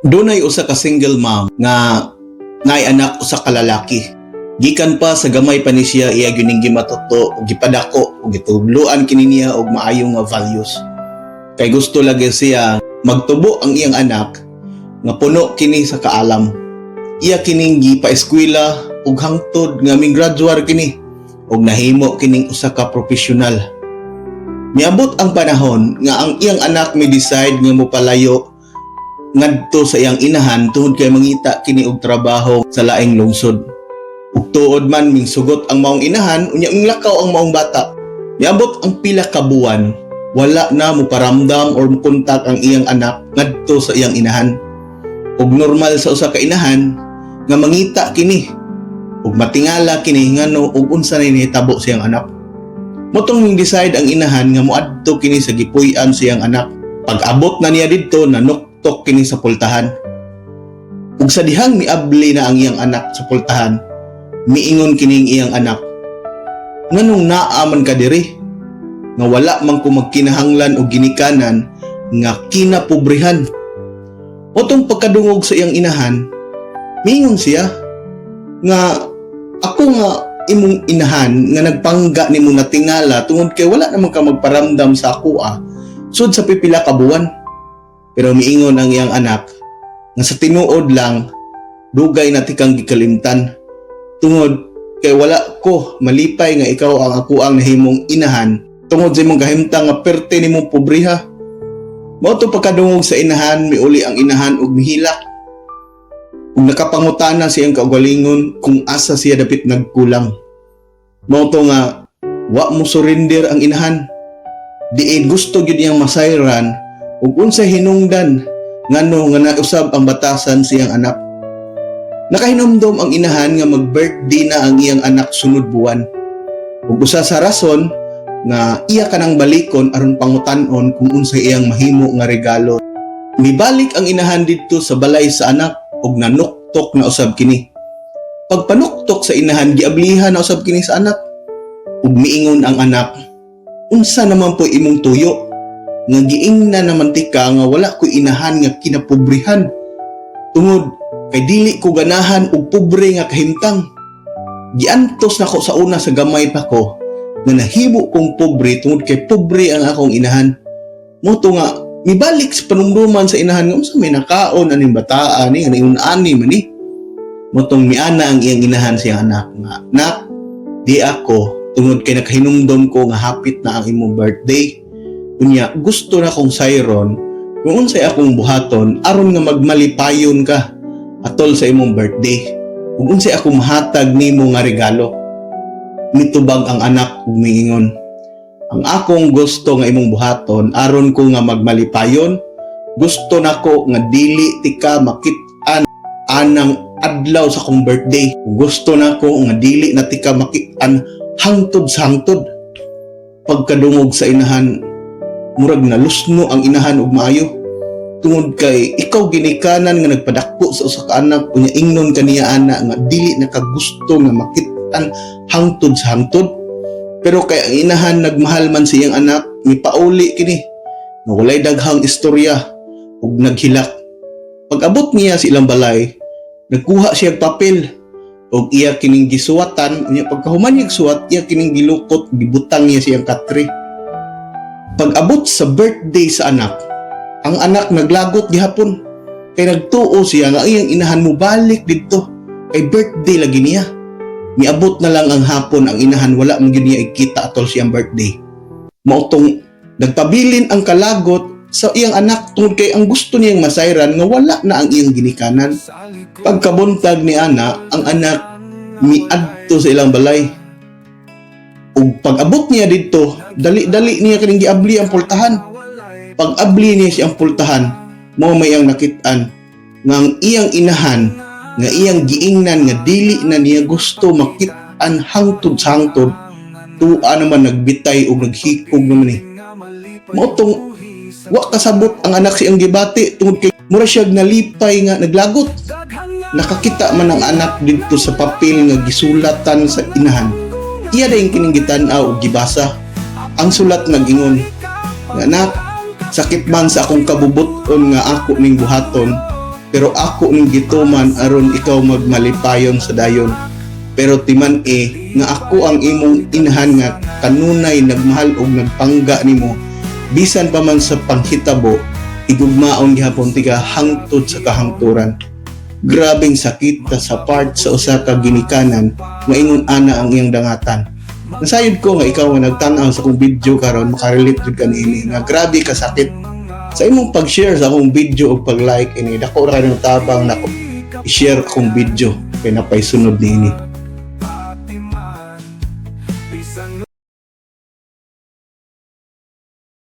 Dunay usa ka single mom nga naay anak usa ka lalaki. Gikan pa sa gamay pa ni siya, iya gyud ning gimatuto ug gipadako ug gitudloan kini niya og maayo nga values. Kay gusto lagi siya magtubo ang iyang anak nga puno kini sa kaalam. Iya kining gipa-eskwela ug hangtod nga ming-graduate kini ug nahimo kining usa ka profesional. Miabot ang panahon nga ang iyang anak mi decide nga mopalayo ngadto sa iyang inahan tungod kay mangita kini og trabaho sa laing lungsod. Ug tuod man, mingsugot ang maong inahan, unya minglakaw ang maong bata. Miabot ang pila ka buwan, wala na moparamdam or mokontak ang iyang anak ngadto sa iyang inahan. Ug normal sa usa ka inahan nga mangita kini ug matingala kini ngano ug unsa na nahitabo sa iyang anak. Mao tong decide ang inahan nga moadto kini sa gipuy-an sa iyang anak. Pag abot na niya didto, nanuktok kini sa pultahan. Ug sa dihang miabli na ang iyang anak sa pultahan, miingon kining iyang anak, "Nganong naa man ka diri? Nga wala man ko magkinahanglan og ginikanan nga kinapobrihan." Mao tong pagkadungog sa iyang inahan, miingon siya nga, "Ako nga imong inahan nga nagpangga nimo natingala tungod kay wala naman ka magparamdam sa ako sud sa pipila ka buwan." Pero miingon ang iyang anak nga sa tinuod lang, dugay na tikang gikalimtan tungod kay wala ko malipay nga ikaw ang ako ang nahimong inahan tungod sa imong kahimtang nga perte nimong pobriha. Mao to pagkadungog sa inahan, miuli ang inahan ug mihilak. Ug nakapangutana sa iyang kaugalingon kung asa siya dapit nagkulang. Mao to nga wa mo surrender ang inahan. Diin gusto gyud niyang masayran ug unsay hinungdan ngano nga nausab ang batasan sa iyang anak. Nakahinumdom ang inahan nga mag-birthday na ang iyang anak sunod buwan. Ug usa sa rason nga iya kanang balikon aron pangutan-on kung unsay iyang mahimo nga regalo. Mibalik ang inahan didto sa balay sa anak ug nanuktok na usab kini. Pagpanuktok sa inahan, giablihan na usab kini sa anak. Ug miingon ang anak, "Unsa naman po imong tuyo? Nga giingna naman tika nga wala ko inahan nga kinapobrihan. Tungod kay dili ko ganahan og pobre nga kahimtang. Giantos nako sa una sa gamay pa ko nga nahimo kong pobre tungod kay pobre ang akong inahan." Mao to nga mibalik sa panumduman sa inahan nga unsa may nakaon aning bataa ni nga naingon ani man ni. Mao tong miana ang iyang inahan sa iyang anak nga, "Nak, di ako tungod kay nakahinumdom ko nga hapit na ang imong birthday. Unya gusto na kong sayron kung unsay akong buhaton aron nga magmalipayon ka atol sa imong birthday. Ug unsay akong mahatag nimo nga regalo." Mitubag ang anak ug miingon, "Ang akong gusto nga imong buhaton aron ko nga magmalipayon, gusto nako nga dili tika makit-an anang adlaw sa akong birthday. Gusto nako nga dili na tika makit-an hangtod sa hangtod." Pagkadungog sa inahan, murag nalusno ang inahan og maayo. Tungod kay ikaw ginikanan nga nagpadako sa usa ka anak, unya ingnon kaniya ana nga dili na ka gusto nga makit-an hangtod sa hangtod. Pero kay ang inahan nagmahal man sa iyang anak, mipauli kini nga walay daghang istorya ug naghilak. Pag-abot niya sa ilang balay, nagkuha siya og papel ug iya kining gisuwatan. Unya pagkahuman niya suwat, iya kining gilukot, gibutang niya siyang katre. Pag-abot sa birthday sa anak, ang anak naglagot gihapon kay nagtuo siya nga iyang inahan mo balik didto kay birthday lagi niya. Miabot na lang ang hapon, ang inahan wala man gyud niya ikita atol siyang birthday. Mao tong nagpabilin ang kalagot sa iyang anak tungod kay ang gusto niyang masayran nga wala na ang iyang ginikanan. Pagkabuntag ni ana, ang anak miadto sa ilang balay. Ug pag-abot niya didto, dali-dali niya kining giabli ang pultahan. Pag-abli niya siyang pultahan, mao may ang nakit-an nga ang iyang inahan nga iyang giingnan nga dili na niya gusto makit-an hangtod sa hangtod, tua naman nagbitay ug naghikog naman ni. Mao tong wa kasabot ang anak siyang gibati tungod kay mura siya nalipay nga naglagot. Nakakita man ang anak didto sa papel nga gisulatan sa inahan. Iya dayon kining gitan-aw ug gibasa. Ang sulat nag-ingon nga, "Anak, sakit man sa akong kabubuton nga ako ning buhaton. Pero ako ning gituman aron ikaw magmalipayon sa dayon. Pero timan-i nga ako ang imong inahan nga kanunay nagmahal og nagpangga nimo bisan pa man sa panghitabo, higugmaon gihapon tika hangtod sa kahangturan. Grabeng sakit ta sa part sa usa ka ginikanan nga ingon ana ang iyang dangatan. Nasayod ko nga ikaw nga nagtan-aw sa akong video karon, makarelate jud ka niini nga grabe ka sakit. Sa imong pag-share sa akong video ug pag-like ini, dako ra kaayo tabang nako i-share akong video kay napay sunod niini.